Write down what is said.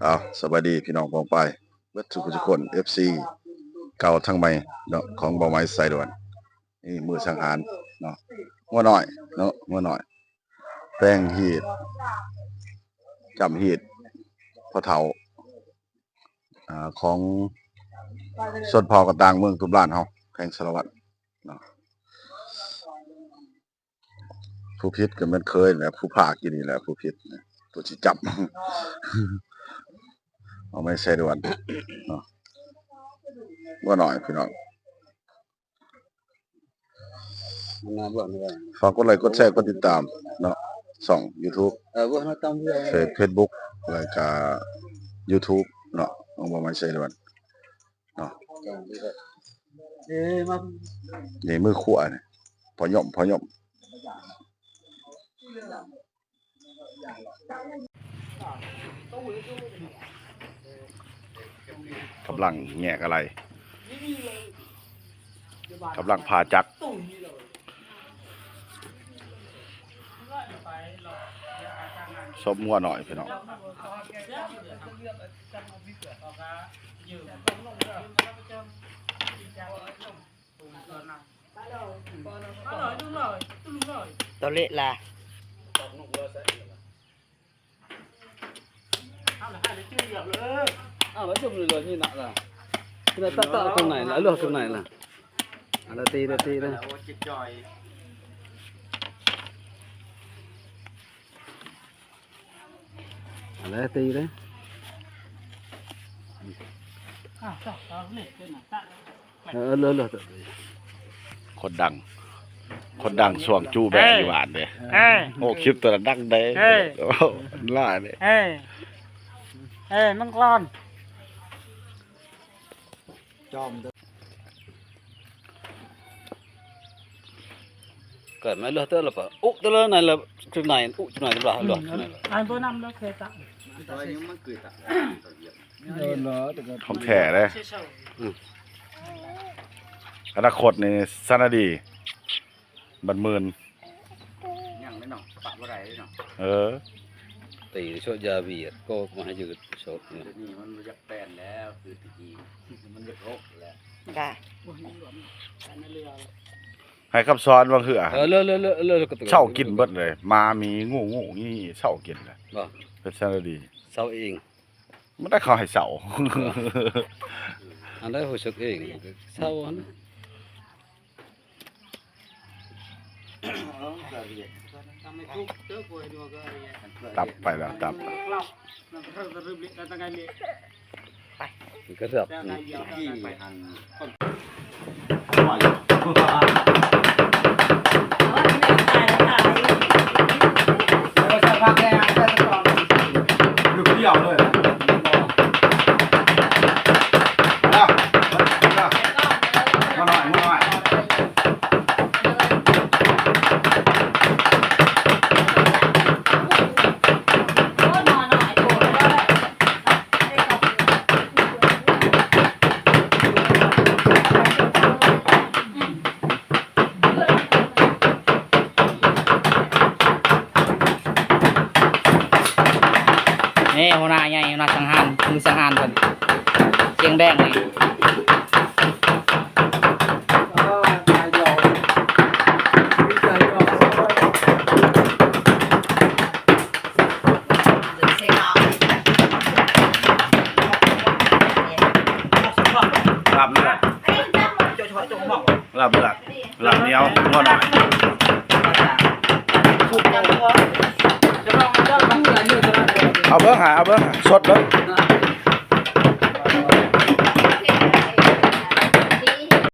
ເອົາ ສະບາຍດີພີ່ນ້ອງປ້ອງປາຍເບິດທຸກຜູ້ທຸກຄົນ ເອັຟຊີ ເກົ່າທັງໃໝ່ເນາະ ຂອງບ່າວໄມສາຍດ່ວນ. ນີ້ມື້ສັງຫານເນາະ ງົວນ້ອຍເນາະ ງົວນ້ອຍ ແປງຮີດ ຈ້ຳຮີດພໍ່ເຖົ້າ ອາ ຂອງຊົນເຜົ່າກະຕ່າງເມືອງຕຸບລານເຮົາ ແຂວງສາລະວັນເນາະ. ຜູ້ຜິດກໍແມ່ນເຄີຍແຫຼະ ຜູ້ພາກຢູ່ນີ້ແຫຼະ ຜູ້ຜິດ ຜູ້ຊິຈັບ ເອົາໄມ້ໃສ່ດ່ວນເນາະ ບໍ່ໜ້ອຍພີ່ນ້ອງ. ມັນໜ້າເບື່ອງເລີຍ ຝາກກົດໄລ ກົດແຊ ກົດຕິດຕາມເນາະ ຊ່ອງຢູທູບ ເອີ ເບື່ອງເຮົາຕາມເບື່ອງ ເຟສ ເຟສບຸກ ແລ້ວກະຢູທູບເນາະ ຂອງບ່າວໄມໄຊດວນ ເນາະ ເອີ ມາ ນີ້ມືຂວານີ້ ພໍ່ຫຍ້ອມ ພໍ່ຫຍ້ອມ ກຳລັງແງະອະໄລ ກຳລັງຜ່າຈັກ ສົບງົວນ້ອຍພີ່ນ້ອງ. ຕະເລະລະ ເອົາລະຈຸ່ມເລີຍນີ້ນະລະ ຕະຕະຕົງໄນລະ ເລືອກຕົງໄນລະ ອາລະຕີລະຕີລະ ອາລະຕີລະ ເອີ ເລີ ເລີ ຄົນດັງ ຄົນດັງຊ່ວງຈູແບກຢູ່ບ້ານເດ້ ເອີ ໂອ້ ຄລິບຕົວນັ້ນດັງເດ້ ເອີ ຫຼາຍເດ້ ເອີ ເອີ ມັງກອນ ຈອມ ເກີດມາເລີເຕີລະປະ ອຸເຕີລະນັ້ນລະ ຈຸດໄນ ອຸຈຸດໄນລະ ອືມ ລະ ອັນບໍ່ນຳລະເຄຕະ ຂອງແທ້ເດ້ ອືມ ອະນາຄົດນີ້ຊະນະດີ ບັດໝື່ນ ຍັງເລີຍເນາະ ປະບໍ່ໄດ້ເລີຍເນາະ ເອີ ຕີໂຊດຢາວຽດ ກໍມາໃຫ້ຢືດໂຊດນີ້ ດຽວນີ້ມັນບໍ່ຢາກແປນແລ້ວ ຄືແຕ່ກີ້ ມັນຢາກຮົກແລ້ວ ກະ ໃຫ້ຄຳສອນວ່າເຮືອ ເອີ ເລີ ເລີ ເລີ ເລີ ເຊົາກິນເບິດເລີຍ ໝາມີ ງູ ງູ ງີ ເຊົາກິນເລີຍ ບໍ່ ເປັນຊະນະດີ ເຊົາເອງ ມັນໄດ້ເຂົາໃຫ້ເຊົ່າ ອັນໃດຮູ້ສຶກເອງ ເຊົ່າຫັ້ນ ຕັບໄປແລ້ວ ຕັບ ໄປ ມັນກະເຫຼືອບ ນີ້ຫົວໜ້າໃຫຍ່ ຫົວໜ້າສັງຫານ ມືສັງຫານເພິ່ນ ເກງແດງນີ້ ລາບເລືອດ ລາບເລືອດ ລາບໜຽວ ງົວໜ້ອຍ ເອົາເບິ່ງຫາ ເອົາເບິ່ງຫາ ສົດເບິ່ງ.